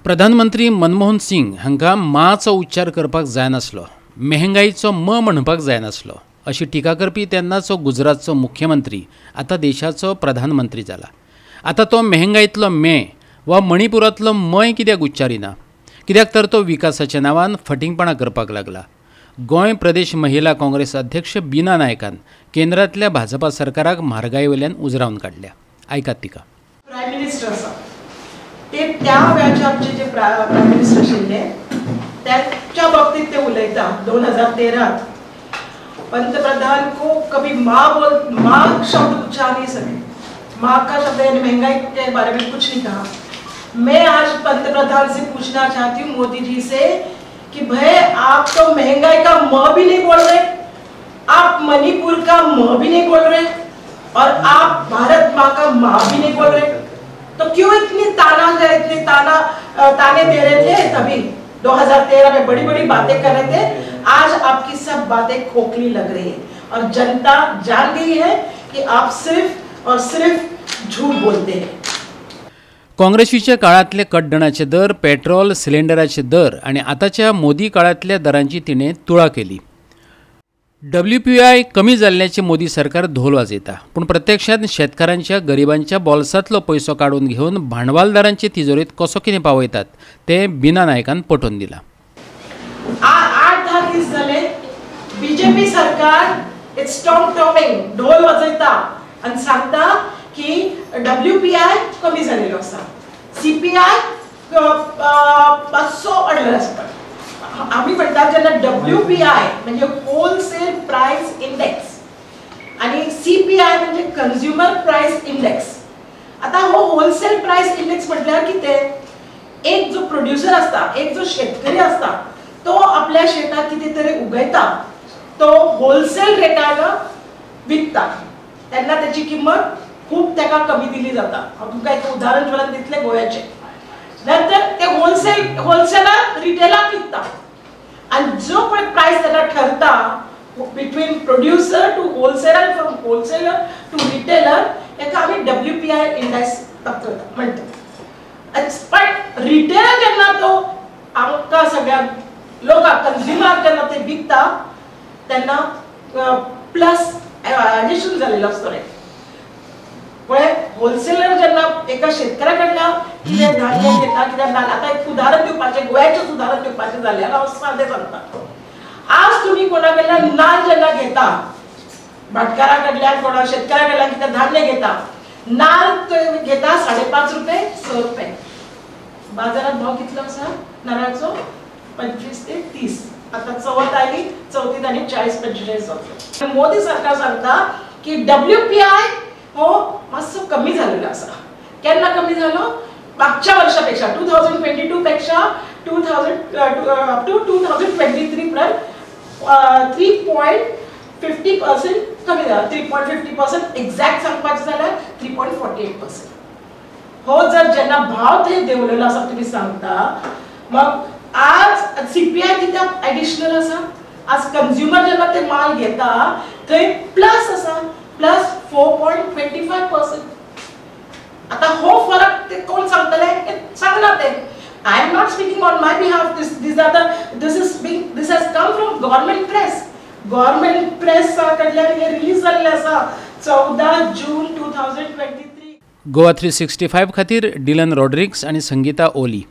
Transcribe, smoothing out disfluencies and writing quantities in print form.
प्रधानमंत्री मनमोहन सिंग हांकां माचो उच्चार करपाक जायनासलो, मेहंगाईचो म म्हणपाक जायनासलो अशी टिका करपी तेन्नाचो गुजरातचो मुख्यमंत्री आतां देशाचो प्रधानमंत्री जाला। आतां तो मेहंगाईतलो मे वा मणिपुरांतलो मय कित्याक उच्चारिना? कित्याक तर तो विकासाच्या नांवान फटिंगपणां करपाक लागला। गोंय प्रदेश महिला काँग्रेस अध्यक्ष बीना नायकान केंद्रांतल्या भाजपा सरकाराक म्हारगाये वयल्यान उजरावन काडल्या। आयकात तिका। प्रायम मिनिस्टर आसा ते त्या वेळाचे आमचे जे प्रायम मिनिस्टर आशिल्ले त्याच्या बाबतीत ते उलयता। 2013 पंतप्रधान को कभी माँ बोल माँ शब्द उच्चार नहीं सके, माँ का शब्द यानी महंगाई के बारे में कुछ नहीं कहा। मैं आज पंतप्रधान से पूछना चाहती हूँ, मोदी जी से, कि भाई आप तो महंगाई का म भी नहीं बोल रहे, आप मणिपुर का म भी नहीं बोल रहे और आप भारत माँ का माँ भी नहीं बोल रहे, तो क्यों इतनी ताना इतने ताना ताने दे रहे थे? तभी 2013 में बड़ी बड़ी बातें कर रहे थे, आज आपकी सब बातें खोखली लग रही है और जनता जान गई है कि आप सिर्फ और सिर्फ झूठ बोलते हैं। काँग्रेसीच्या काळातले कड्डणाचे दर, पेट्रोल सिलेंडराचे दर आणि आताच्या मोदी काळातल्या दरांची तिने तुळा केली। WPI कमी जाल्ल्याचे मोदी सरकार धोल वाजयता, पूण प्रत्यक्षात शेतकारांच्या गरिबांच्या बोल्सांतलो पयसो काडून घेवन भांडवालदारांचे तिजोरेंत कसो कितें पावयतात ते बीना नायकान पटोवन दिलां। 8-10 दीस जाले बीजेपी सरकार it's Tom टॉमिंग ढोल वाजयता आनी सांगता की WPI कमी जालेलो आसा, CPI मातसो अडलेलो आसा। आमी म्हणटात जेन्ना WPI म्हणजे होलसेल प्रायस इंडेक्स आनी CPI म्हणजे कंज्युमर प्रायस इंडेक्स। आतां हो होलसेल प्रायस इंडेक्स म्हटल्यार कितें? एक जो प्रोड्युसर आसता, एक जो शेतकरी आसता, तो आपल्या शेतांत कितें तरी उगयता, तो होलसेल रेटान विकता, तेन्ना तेची किंमत खूब ताका कमी दिली जाता। हांव तुमकां एक उदाहरण ज्वलन दितलें गोव्याचें। नंतर ते होलसेल होलसेलर रिटेलाक विकता आनी जो पळय प्रायस ताका ठरता between producer to wholesaler, from wholesaler to retailer, हेका आमी WPI index म्हणटा। पण रिटेलर जेन्ना तो आमकां सगळ्यांक लोकांक कंज्युमराक जेन्ना ते विकता तेन्ना प्लस एडिशन जालेलो आसता रेट। पळय होलसेलर जेन्ना एका शेतकऱ्या कडल्यान कितें धान्य घेता, कितें नाल्ल, आतां एक उदाहरण दिवपाचें, गोंयाचेंच उदाहरण दिवपाचें जाल्यार हांव सादें सांगता। आज तुमी कोणा कडल्यान नाल्ल जेन्ना घेता, भाटकारा कडल्यान कोणा शेतकऱ्या कडल्यान कितें धान्य घेता, नाल्ल घेता 5.5 रुपये 6 रुपये, बाजारात भाव कितलो आसा नारळाचो? 25 ते 30। आतां चवथ आयली, चवथीत आनी 40-45 जातलो। मोदी सरकार सांगता की WPI हो मातसो कमी जालेलो आसा। केन्ना कमी जालो? मागच्या वर्षापेक्षा 2022 पेक्षा 2000 टू 2023 पर्यंत 3.50% कमी जाला। 3.50% एक्झॅक्ट सांगपाचें जाल्यार 3.48%। हो जर जेन्ना भाव थंय देंवलेलो आसा तुमी सांगता, मग आज CPI कित्याक एडिशनल आसा? आज कंज्युमर जेन्ना ते माल घेता थंय प्लस आसा, प्लस 4.25%। आता हो फरक ते कोण सांगतले? सांगना ते। I am not speaking on my behalf, this has come from government press. Government press कडल्यान हे रिलीज जाल्लें आसा 14 जून 2023। गोवा 365 खातीर डिलन रॉड्रिग्स आनी संगीता ओली।